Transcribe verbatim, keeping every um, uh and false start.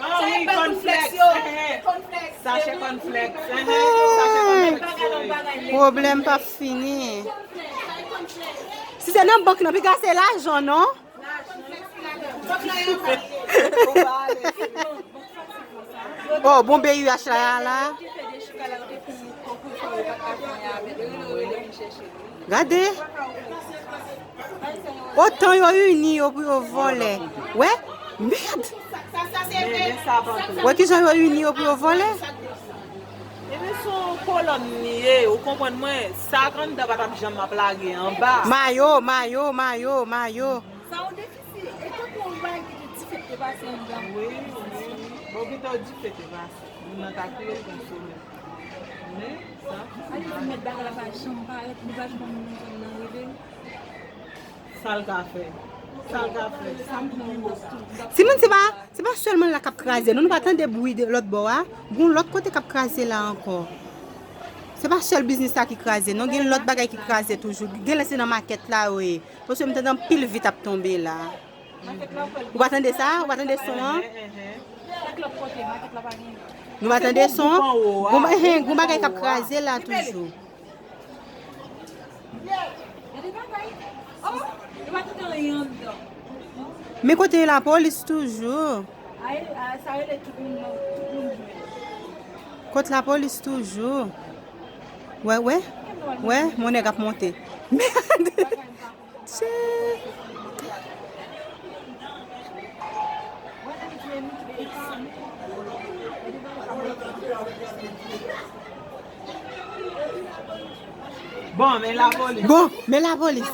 Ah wi, cornflakes. Sachè cornflakes. Sachè cornflakes. Pwoblèm p ap fini. Si se nan bank nan, piga se lajan, non? Oh, bon B U H la, la. Gade. Otan yo ini yo pou yo vòlè. Wè? Mèd! Wè kijan yo ini yo pou yo vòlè? Ebyen, se yon kolòn li ye, ou konprann mwen? Sa k anndan pa t ap janm ap lage anba. Mayo, mayo, mayo, mayo. Sa yon defisi. E tankou yon bagay ki te dife te pase anndan. Wi, wi. Bon, pito dife te pase. Moun nan ta kriye l konsole. Men, sa. Ale di mèt bagay la pa janm parèt, li pa janm moun nan zòn nan rive. Sa l ka fè? Sa l ka fè? Sa m pran yo. Timoun, se pa, se pa sèlman la k ap kraze, non, nou pa tande bri de lòt bò a. Gon lòt kote k ap kraze la ankò. Se pa sèl biznis sa ki kraze, non, gen lòt bagay ki kraze toujou. Gen lè se nan makèt la yo ye. Paske m tande anpil vit ap tonbe la. Ou pa tande sa? Ou pa tande son an? Nou pa tande son an? Gon ba-, hen, gon bagay k ap kraze la toujou. Men kote lapolis toujou? Kot lapolis toujou? Wè, wè. Wè, mon nèg ap monte. Mèd! Tchè. Bon, men lapolis. Bon, men lapolis.